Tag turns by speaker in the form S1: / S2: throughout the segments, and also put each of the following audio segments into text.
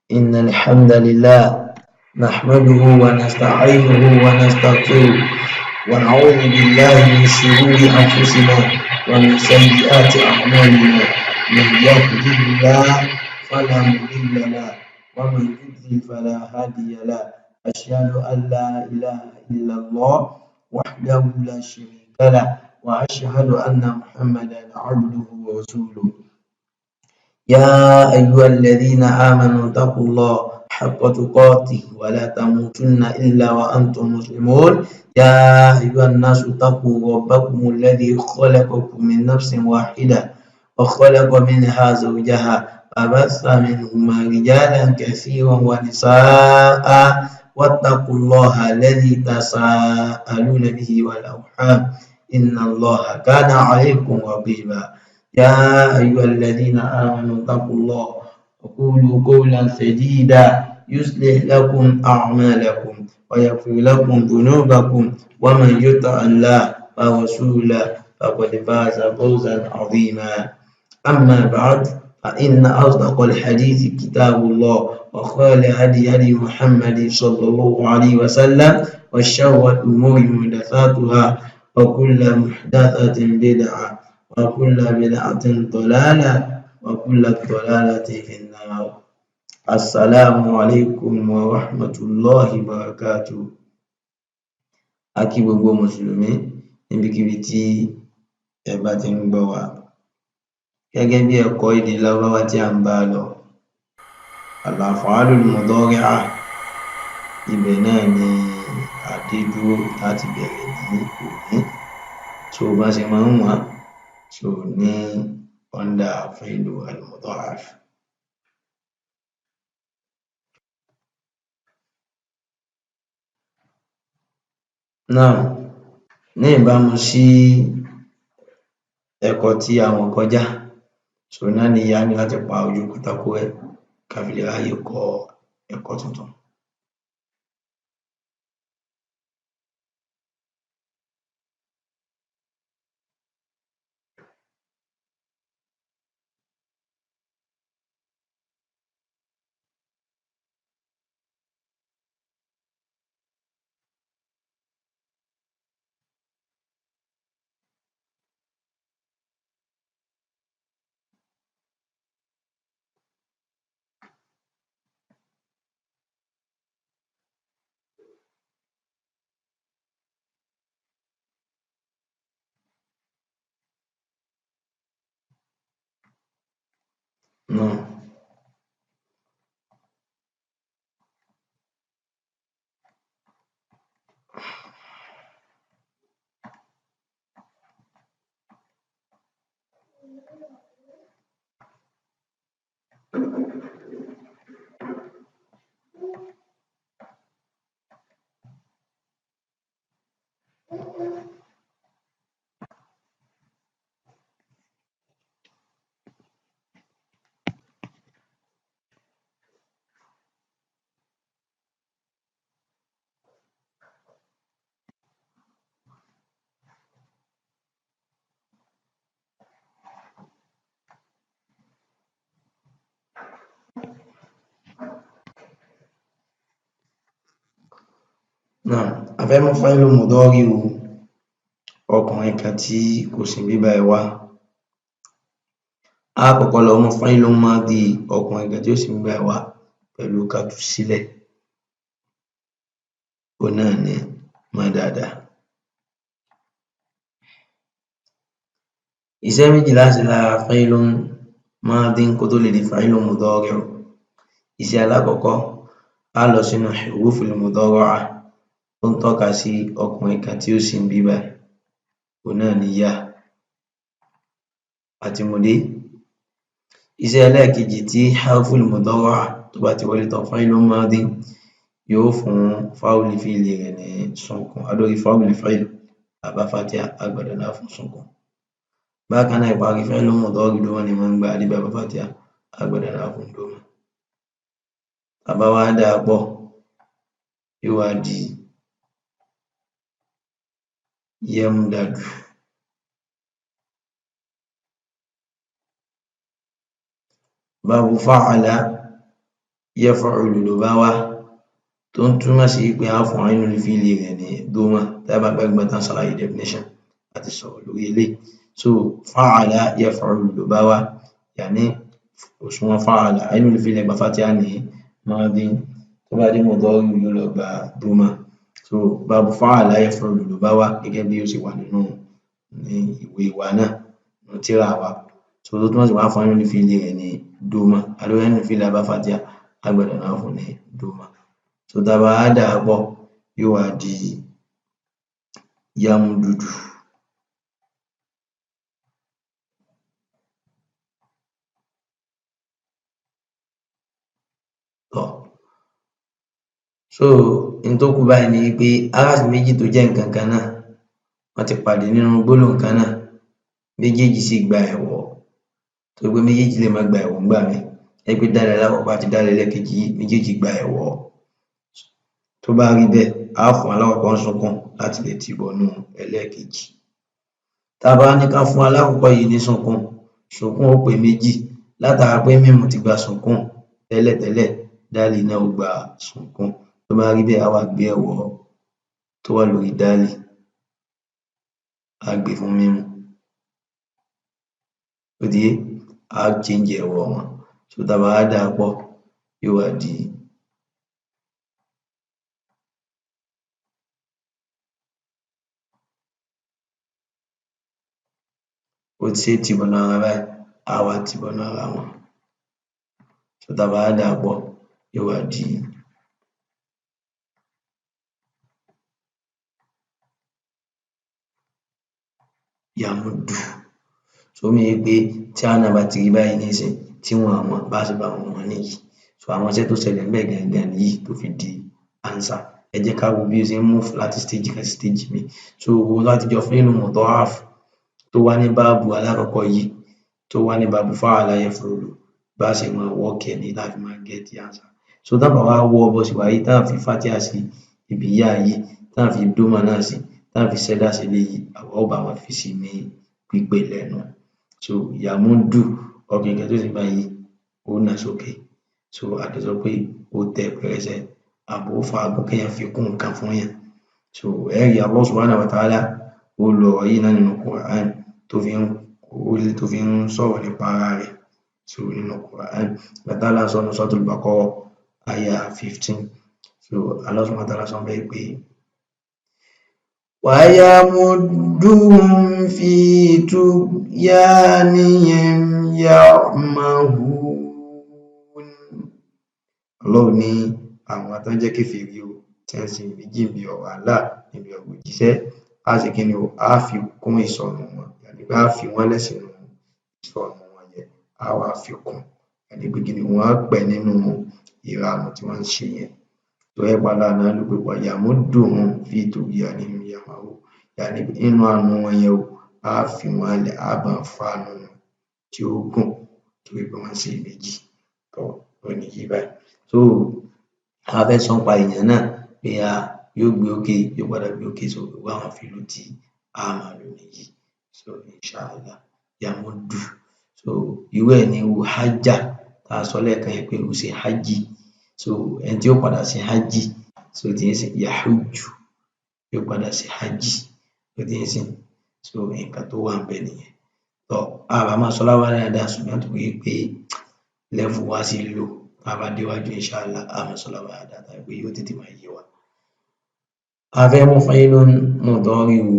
S1: إن الحمد لله نحمده ونستعينه ونستغفره ونعوذ بالله من شرور أنفسنا ومن سيئات أعمالنا، من يهده الله فلا مضل له ومن يضلل فلا هادي له. أشهد أن لا إله إلا الله وحده لا شريك له، وأشهد أن محمدا عبده ورسوله. يا أيها الذين آمنوا اتقوا الله حق تقاته ولا تموتن إلا وأنتم مسلمون. يا أيها الناس اتقوا ربكم الذي خلقكم من نفس واحدة وخلق منها زوجها فبث منهما رجالا كثيرا ونساء، واتقوا الله الذي تساءلون به والأرحام إن الله كان عليكم رقيبا. يا أيها الذين آمنوا اتقوا الله وقولوا قولا سديدا يصلح لكم أعمالكم ويغفر لكم ذنوبكم، ومن يطع الله ورسوله فقد فاز فوزا عظيما. أما بعد، فإن أصدق الحديث كتاب الله، وخير الهدي هدي محمد صلى الله عليه وسلم، وشر الأمور محدثاتها، وكل محدثة بدعة، وكل بدعة ضلالة، وكل ضلالة في النار. السلام عليكم ورحمة الله وبركاته. A kí gbogbo Mùsùlùmí níbikíbi tí ẹ bá ti ń gbọ́ wa. Gẹ́gẹ́ bí ẹ̀kọ́ èdè Lárúbáwá tí à ń bá lọ, al-af'alul mudari'a, ibẹ̀ náà ni a dé dúró láti bẹ̀rẹ̀ ní òní. So bá ṣe máa ń wọ̀n so ní under fi'lu al-mudha'af. Now, ní ìbámu sí ẹ̀kọ́ tí a mọ̀ kọjá, so náà ni a ní láti pa ojú pátákó rẹ́ ká fi lè ráyè kọ́ ẹ̀kọ́ tuntun. Now, now, a fẹ́ mú fi'lu mudari'u ọkùnrin kan tí kò sí níbí báyìí wá. Á kọ́kọ́ lọ mú fi'lu madi ọkùnrin kan tí ó sì níbí báyìí wá pẹ̀lú ká tú sílẹ̀. Òhun náà ni madada. Iṣẹ́ méjì lá ṣe lára fi'lu madin kó tó lè di fi'lu mudari'u. Iṣẹ́ alákọ̀ọ́kọ́, á lọ sínú huruful mudara'a tó ń tọ́ka sí ọkùnrin kan tí ó sì níbí báyìí, òhun náà ni yá àti mú dé. Iṣẹ́ ẹlẹ́ẹ̀kejì tí harful mudara'a tó bá ti wọlé tọ fi'lu madi, yóò fún fáwùlì fíìlì rẹ̀ ní sunkún adórí fáwùlì fíìlì àbá fatia agbọ̀dọ̀ náà fún sunkún. Bákan náà, ìparí fi'lu mudari dómọ̀ ni máa ń gbà adébí àbá fatia agbọ̀dọ̀ náà fún dómọ̀. Tá bá wá dà á pọ̀, yóò wá di yamdadu. Báàbù fa'ala Yaf'ulu ló bá wá, tó ń túmọ̀ sí pé a fún ainul fi'li rẹ̀ ní dómà. Tá a bá gbàgbé tán ṣàlàyé definition àti sọ̀rọ̀ lórí eléyìí. So fa'ala yaf'ulu ló bá wá, yàní òṣùwọ̀n fa'ala ainul fi'li gba fatia ní madi, tó bá dé mudari yóò lọ gba dómà. So báàbù fa'ala yaf'ulu ló bá wá gẹ́gẹ́ bí ó ṣe wà nínú ní ìwé wa náà, nínú tírà wa. So tó túmọ̀ sí pé a fún ainul fi'li rẹ̀ ní dómà, àlọ́ ainul fi'li bá fatia agbọ́dọ̀ náà fún ní dómà. So tá a bá dà á pọ̀ yóò wá di yamdudu. Tọ́, so n tó kù báyìí ni pé harafi méjì tó jẹ́ nǹkan kan náà wọ́n ti pàdé nínú gbólóhùn kan náà, méjèèjì sì gba ẹ̀wọ̀, torí pé méjèèjì lè má gba ẹ̀wọ̀ ńgbà míì. Ẹ pé dálẹ̀ alákọ̀ọ́kọ́ àti dálẹ̀ ẹlẹ́ẹ̀kejì yìí méjèèjì gba ẹ̀wọ̀. Tó bá rí bẹ́ẹ̀, á fún alákọ̀ọ́kọ́ ń sunkún láti lè tì bọnú ẹlẹ́ẹ̀kejì. Tá a bá ní ká fún alákọ̀ọ́kọ́ yìí ní sunkún, sunkún ó pé méjì látara pé mímu ti gba sunkún tẹ́lẹ̀tẹ́lẹ̀, dálì náà ó gba sunkún. Tó bá rí bẹ́ẹ̀, á wá gbé ẹ̀wọ̀ tó wà lórí dálì, á gbé fún mímu. Ó ti yé, á change ẹ̀wọ̀ wọn. So tá a bá wá dà á pọ̀ yóò wá di ó ti ṣe é tì bọnú ara báyìí, á wá tì bọnú ara wọn. So tá a bá wá dà á pọ̀ yóò wá di yàmúdù. So ó mean pé tí àwọn náà bá ti rí báyìí nísìnyí, tí wọn mọ̀ bá ṣe bá wọn wọ̀n nìyí. So àwọn iṣẹ́ tó ṣẹlẹ̀ ńbẹ̀ gangan nìyí tó fi di answer. Ẹ jẹ́ ká wo bí ó ṣe ń move láti stage kan sí stage míì. So òun láti jọ fi'lu mudha'af tó wá ní báàbù alákọ̀ọ́kọ́ yìí, tó wá ní báàbù fa'ala yaf'ulu, bá ṣe máa work ẹ̀ ní láti máa get the answer. So tá bá wá wọ́ bó ṣe wà yìí, tá fi fatia sí ibi yá yìí, tá fi dómà náà sí, tá fi ṣẹ́dá sí eléyìí, àwa ó bá wọn fi sí ní pípé lẹ́nu. So yàmúdù ọkùnrin kan tó sì báyìí ó nà sókè. So a lè sọ pé ó tẹ pẹrẹsẹ àbò fàágùn kéèyàn fi kún nǹkan fún yàn. So ẹ rí Allah subhanahu wa ta'ala ó lo ọ̀rọ̀ yìí náà nínú Quran tó fi ń sọ̀rọ̀ nípa ara rẹ̀. So nínú Quran bàtà Allah sọ ní Suratul Baqarah àyà 15. So Allah subhanahu wa ta'ala sọ bẹ́ẹ̀ pé وَيَمُدُّهُمْ فِي طُغْيَانِهِمْ يَعْمَهُونَ. Ọlọ́run ní àwọn tó ń jẹ́ kèfèrí o, tí wọ́n ṣe iyèméjì níbi ọ̀rọ̀ Allah, níbi ọ̀rọ̀ òjíṣẹ́, á ṣe kí ni o, á fi kún ìsọnù wọn, yàní pé á fi wọ́n lẹ̀ sínú ìsọnù wọn yẹn, á wá fi kún, yàní pé kí ni wọ́n á pẹ́ nínú ìranù tí wọ́n ń ṣe yẹn. Torí ẹ̀ pàlà náà ló pé وَيَمُدُّهُمْ فِي طُغْيَانِهِمْ يَعْمَهُونَ, yàní nínú àánú wọn yẹn o, á fi wọ́n lẹ̀, á bá wọn fa àánú wọn tí ó gùn torí pé wọ́n ń ṣe iyèméjì. Tọ́ ò ní yí báyìí. So a fẹ́ sọ nípa èèyàn náà pé a yóò gbé òkè, yóò padà gbé òkè. So irú àwọn fílù tí a máa lò nìyí. So inshallah yàmúdù. So irú ẹ̀ ní irú hajjá tá a sọ lẹ́ẹ̀kan yẹn pé ó ṣe hajj. So ẹni tí ó padà ṣe hajj, so tí ń sìn yahujju, yóò padà ṣe hajj, ó ti ń sìn. So nǹkan tó wà ńbẹ̀ nìyẹn. Tọ́ a bá máa sọ lárúbáwá dáadáa, ṣùgbọ́n torí pé level wa sì low, tá a bá déwájú inshallah a máa sọ lárúbáwá dáadáa pé yóò tètè máa yé wa. A fẹ́ mú fi'lun mudari'u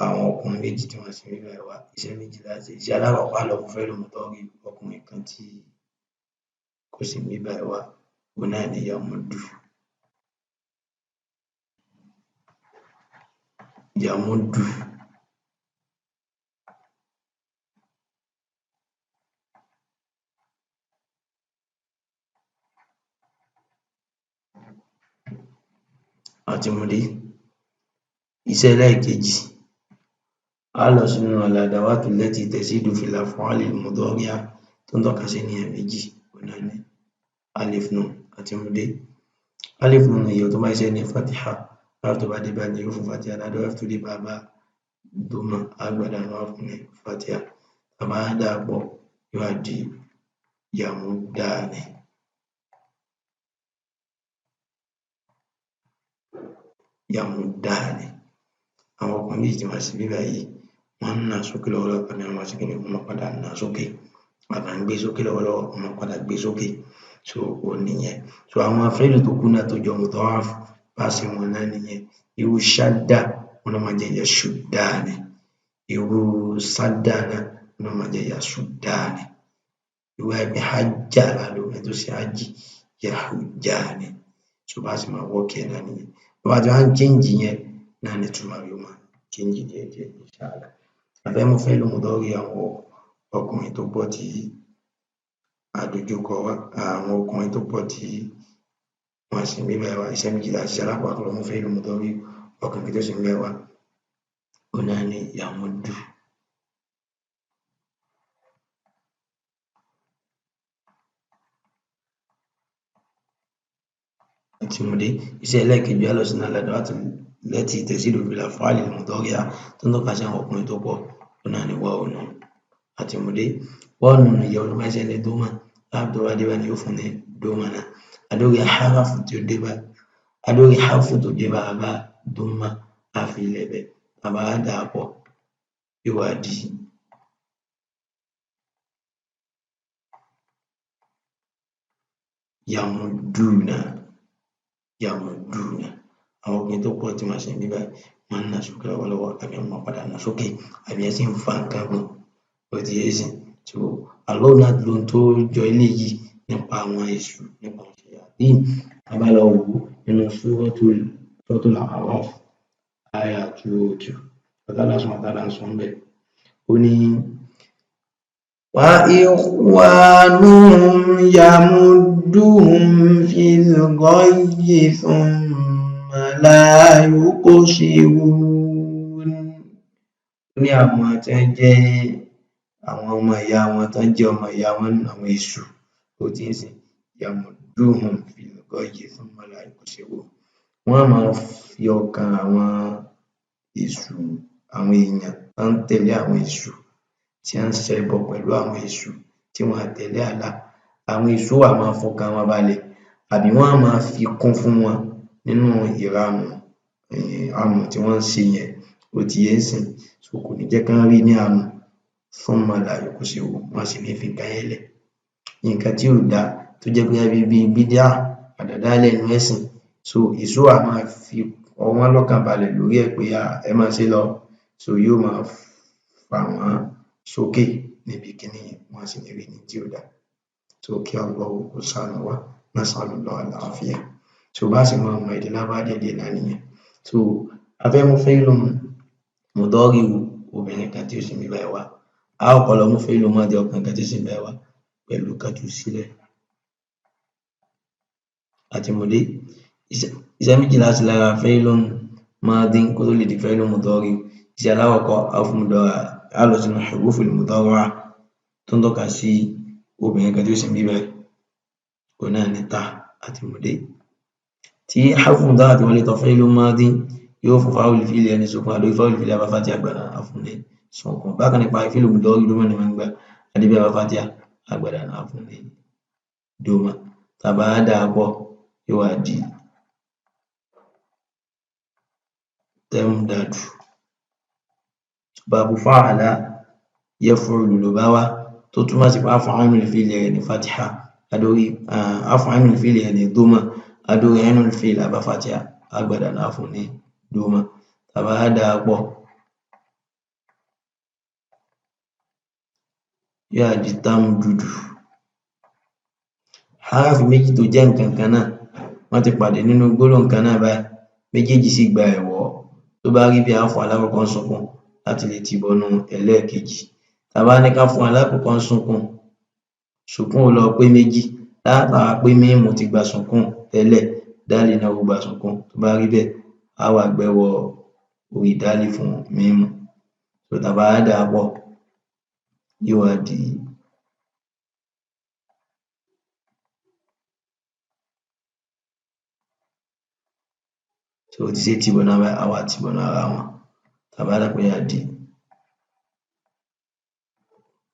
S1: àwọn ọkùnrin méjì tí wọ́n sì ń rí wa, iṣẹ́ méjì láti ṣe. Iṣẹ́ alákọ̀ọ́kọ́ á lọ fún fi'lun mudari'u ọkùnrin kan tí kò sí níbí báyìí wá, òun náà ni yàmúdù. Yàmúdù. Àti mú dé. Iṣẹ́ ẹlẹ́ẹ̀kejì, á lọ sínú al-adawatu allati tazidu fil af'ali al-mudari'a tó ń tọ́ka sí ènìyàn méjì, òun náà ni alif nun àti mú dé. Alif nun yìí tó bá ṣe ní fatiha, harf tó bá dé bá ní yóò fún fatiha, náà harf tó dé bá bá dómà, á gbàdánù wá fún ní fatiha. Tá a bá dà á pọ̀ yóò wá di yàmúdáni. Yàmùdáàni. Àwọn ọkùnrin méjì tí wọ́n sì bíbá yìí, wọ́n ń nà sókè lọ́wọ́lọ́wọ́, àbí wọ́n máa ṣe kíni, wọ́n máa padà nà sókè, àbá ń gbé sókè lọ́wọ́lọ́wọ́, wọ́n máa padà gbé sókè. So ó nìyẹn. So àwọn fíìlù tó kù náà tó jọ mudha'af bá ṣe wọn náà nìyẹn. Irú ṣádà wọn náà máa jẹ́ yashuddáni. Irú sádà náà wọn náà máa jẹ́ yasuddáni. Irú ẹgbẹ́ hajjá lálọ́ ẹni tó ṣe hajj yahujjáni. So bá ṣe máa wọ́ọ̀kì ẹ̀ náà nìyẹn. Bó bá ti wá ń chíǹjì yẹn náà ni ìtumọ̀ rẹ̀ ó máa chíǹjì díẹ̀díẹ̀ inshallah. A fẹ́ mú fíìlù mudari àwọn ọkùnrin tó pọ̀ tí àdójúkọ wá, àwọn ọkùnrin tó pọ̀ tí wọ́n sì ń bíbá wa. Iṣẹ́ méjì la ṣiṣẹ́. Alákọ̀ọ́kọ́ lọ mú fíìlù mudari ọkùnrin tó sì ń bẹ́ wa, òun náà ni yàmúdù. Àti mọ̀dé. Iṣẹ́ ẹlẹ́ẹ̀kejì á lọ sínú al-adawat allati tazidu fil af'al al-mudari'a tó ń tọ́ka sí àwọn ọkùnrin tó pọ̀, òun náà ni wáwù nù. Àti mọ̀dé. Wáwù nù ìyá olùmọ̀ọ́sẹ̀ ní dómà. Láàbù tó bá dé bá ní yóò fún ní dómà náà. Adórí harafu tí ó dé bá, adórí harfu tó dé bá a bá dómà, á fi ilẹ̀ bẹ̀. Bàbá á dà á pọ̀, yóò wá di yàmùdúnà, yàmùdúnà. Àwọn ọkùnrin tó pọ̀ tí wọ́n ṣe ń bí báyìí, wọ́n ń nà sókè lọ́wọ́lọ́wọ́, àbí wọ́n máa padà nà sókè, àbí ẹ sì ń fa nǹkan gùn. Ó ti yé sìn. So Allah náà lo ohun tó jọ eléyìí nípa àwọn èṣù, nípa àwọn ṣayatín. Tá bá lọ wò ó nínú Suratul A'raf, Aya 202. Allah subhanahu wa ta'ala ń sọ ńbẹ̀. Ó ní وإخوانهم يمدهم في الغي ثم لا يقصرون. Ní àwọn tí wọ́n jẹ́ àwọn ọmọ ìyá wọn, tó ń jẹ́ ọmọ ìyá wọn nínú àwọn èṣù, ó ti ń sìn, yamudduhum fil ghayyi thumma la yuqsirun. Wọ́n á máa fi ọkàn àwọn èṣù, àwọn èèyàn tó ń tẹ̀lé àwọn èṣù, tí wọ́n ń ṣẹbọ pẹ̀lú àwọn èṣù, tí wọn ò tẹ̀lé Allah, àwọn èṣù ó wá máa fọkàn wọn balẹ̀, àbí wọ́n á máa fi kún fún wọn nínú ìranù anù tí wọ́n ń ṣe yẹn. Ó ti yé ń sìn. So kò ní jẹ́ kán rí ní anù. Thumma la yuqsirun. Wọ́n sì ní fi nǹkan yẹn lẹ̀. Nǹkan tí ò dáa tó jẹ́ bóyá bíi bídíà, àdàdálẹ̀ nínú ẹ̀sìn. So èṣù á máa fi wọ́n lọ́kàn balẹ̀ lórí ẹ̀ pé ẹ máa ṣe lọ. So yóò máa fà wọ́n sókè níbi kíní yẹn, wọ́n sì ní rí ní tí ò dáa. So kí Allah kó ṣàánú wa. Nas'alullah al-afiyah. So bá ṣe máa mọ èdè Lárúbáwá díẹ̀díẹ̀ náà nìyẹn. So a fẹ́ mú fíìlù mudari obìnrin kan tí ó sì ń bí báyìí wá. A ó kọ́ lọ mú fíìlù madi ọkùnrin kan tí ó sì ń báyìí wá pẹ̀lú ká tú sílẹ̀. Àti mọ̀dé. Iṣẹ́ méjì la ṣe lára fíìlù madin kó tó lè di fíìlù mudari. Iṣẹ́ alákọ̀ọ́kọ́, a ó fún mudari, a lọ sínú huruful mudari'a tó ń tọ́ka sí obìnrin kan tí ó sì ń bí báyìí. Òun náà ni ta àti mọ̀dé. Tí harfu mudari'a tí wọ́n lè tọ́ fíìlù madin yóò fún fáwọlì fíìlì ẹni sókun, àdórí fáwọlì fíìlì àbá fatiha àgbàdà àfún ní sọ̀kan. Bákan nípa fíìlù mudari dómà ni wọ́n ń gbà, àdébí àbá fatiha àgbàdà àfún ní dómà. Tàbá dà á pọ̀, yóò wá di tẹ́mdàdù. Báàbù fa'ala yaf'ulu ló bá wá, tó túmọ̀ sí pé àfún ainul fíìlì rẹ̀ ní fatiha, àdórí àfún ainul fíìlì rẹ̀ ní dómà, àdórí ainul fíìlì àbá fatiha àgbàdà àfún ní dómà. Tàbá dà á pọ̀, yóò wá di tamdudu. Harafi méjì tó jẹ́ nǹkan kan náà, wọ́n ti pàdé nínú gbólóhùn kan náà báyìí, méjèèjì sì gba ẹ̀wọ́. Tó bá rí bí a fún alákọ̀ọ́kọ́ ń sunkún láti lè ti bọnú ẹlẹ́ẹ̀kejì. Tá bá ní ká fún alákọ̀ọ́kọ́ ń sunkún, sùkún ò lọ pé méjì, látara pé míìmù ti gba sunkún tẹ́lẹ̀, dálì náà ó gba sunkún. Tó bá rí bẹ́ẹ̀, á wá gbẹ́wọ́ orí dálì fún míìmù. So tá bá dà á pọ̀, yóò wá di so ó ti ṣe tì bọnú ara, á wá tì bọnú ara wọn. Tá bá dà pé yóò wá di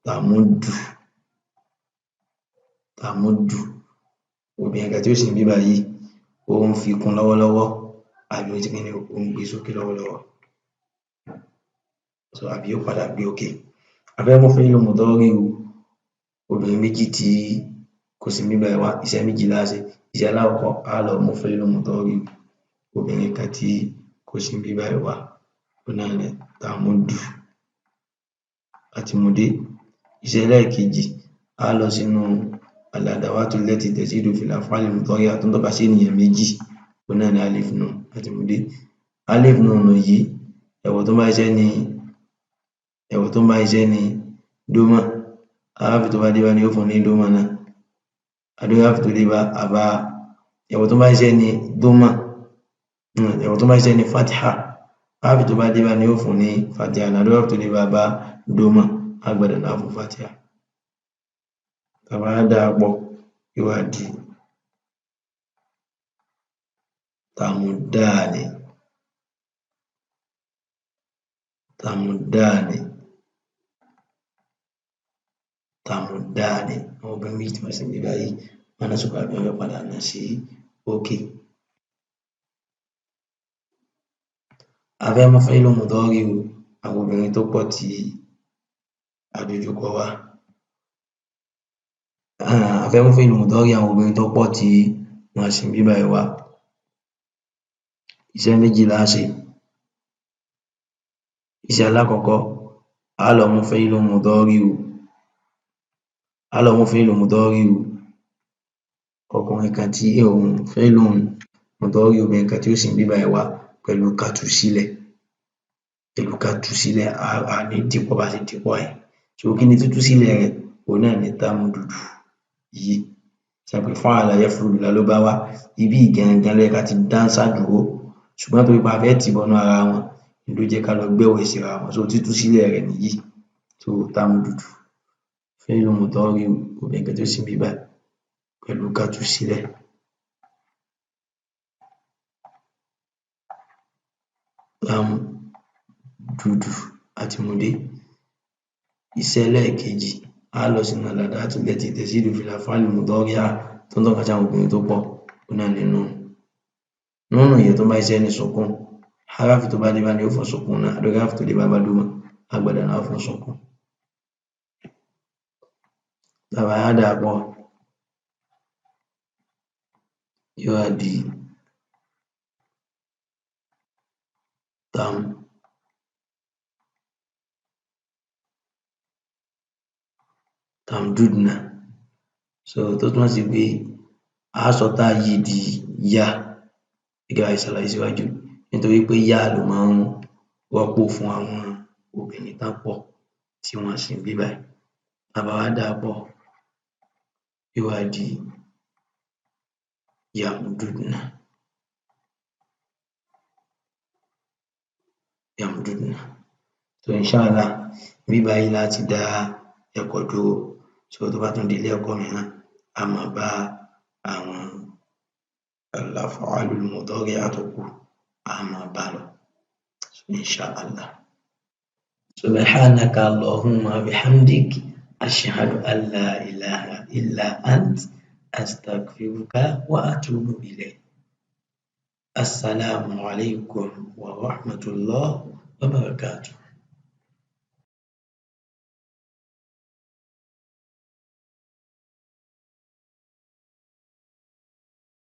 S1: tàmúdù, tàmúdù. Obìnrin kan tí ó sì ń bí báyìí, ó ń fi kún lọ́wọ́lọ́wọ́, Àbí ó ti kí ni ó ń gbé sókè lọ́wọ́lọ́wọ́. So àbí ó padà gbé òkè. A fẹ́ mú fi'lu mudari'u obìnrin méjì tí kò sí níbí báyìí wá. Iṣẹ́ méjì la ṣe. Iṣẹ́ alákọ̀ọ́kọ́, á lọ mú fi'lu mudari'u obìnrin kan tí kò sí níbí báyìí wá. Òun náà ni tàmúdù àti mùdé. Iṣẹ́ ẹlẹ́ẹ̀kejì, á lọ sínú al-adawatu allati tazidu fil af'ali al-mudari'a tó ń tọ́ka sí ènìyàn méjì. Òun náà ni alif nun àti mùdé. Alif nun yìí, ẹ̀wọ̀ tó ń bá iṣẹ́ ni ẹ̀wọ̀ tó ń bá iṣẹ́ ni dómà. Harafi tó bá dé bá ni ó fún ní dómà náà. Àdó harafi tó dé bá àbá ẹ̀wọ̀ tó ń bá iṣẹ́ ni dómà. Ẹ̀wọ̀ tó ń bá iṣẹ́ ni fatha. Harafi tó bá dé bá ni ó fún ní fatiha. Àdó harafi tó dé bá bá dómà. Agbada náà fún fatiha. Tá bá dà á pọ̀, yóò wá di tàmùdáàni. Tàmùdáàni. Tàmùdáàni. Àwọn obìnrin méjì tí wọ́n sì ń bí báyìí, wọ́n náà sọ̀kọ̀ àbí wọ́n fẹ́ padà ná sí òkè. A fẹ́ mú fi'lu mudari'u àwọn obìnrin tó pọ̀ tí àdójúkọ wá. A fẹ́ mú fi'lu mudari'u àwọn obìnrin tó pọ̀ tí wọ́n sì ń bí báyìí wá. Iṣẹ́ méjì la ṣe. Iṣẹ́ alákọ̀ọ́kọ́, á lọ mú fi'lu mudari'u. Á lọ mú fi'lu mudari'u ọkùnrin kan tí òun fi'lu mudari'u obìnrin kan tí ó sì ń bí báyìí wá pẹ̀lú ká tú sílẹ̀. Pẹ̀lú ká tú sílẹ̀, a ní dìpọ̀ bá ṣe dìpọ̀ yẹn. So kí ni títú sílẹ̀ rẹ̀? Òun náà ni tamdudu yìí. Ṣé pé fa'ala yaf'ulu la ló bá wá. Ibí yìí gangan ló yẹ ká ti dáńsà dúró. Ṣùgbọ́n torí pé a fẹ́ tì bọnú ara wọn, ló jẹ́ ká lọ gbẹ́wẹ̀ síra wọn. So títú sílẹ̀ rẹ̀ nìyí. So tamdudu. Fi'lu mudari'u obìnrin kan tí ó sì ń bí báyìí pẹ̀lú ká tú sílẹ̀. Tamdudu àti mùdé. Iṣẹ́ ẹlẹ́ẹ̀kejì, á lọ sínú al-adatu allati tazidu fil af'ali al-mudari'a tó ń tọ́ka sí àwọn obìnrin tó pọ̀. Òun náà ni nun. Núnù yẹn tó ń bá iṣẹ́ ní sukun. Harafi tó bá dé bá ni ó fún sukun náà. Àdó harafi tó dé bá bá dómà. Agbada náà fún sukun. Tá bá wá dà á pọ̀, yóò wá di tam tamdudna. So tó túmọ̀ sí pé a sọ tá yìí di yá gẹ́gẹ́ bá ṣe ṣàlàyé síwájú. Nítorí pé yá ló máa ń rọ́pò fún àwọn obìnrin tán pọ̀ tí wọ́n sì ń bí báyìí. Tá bá wá dà á pọ̀, yóò wá di yamdudna. Yamdudna. So inshallah, ibi báyìí láti dá ẹ̀kọ́ dúró. So tó bá tún di ilé ẹ̀kọ́ mìíràn, a máa bá àwọn al-af'alul mudari'a tó kù, a máa bá lọ. So inshallah. Subhanaka Allahumma bihamdik, ashhadu an la ilaha illa ant, astaghfiruka wa atubu ilayk. Assalamu alaikum wa rahmatullah wa barakatuh.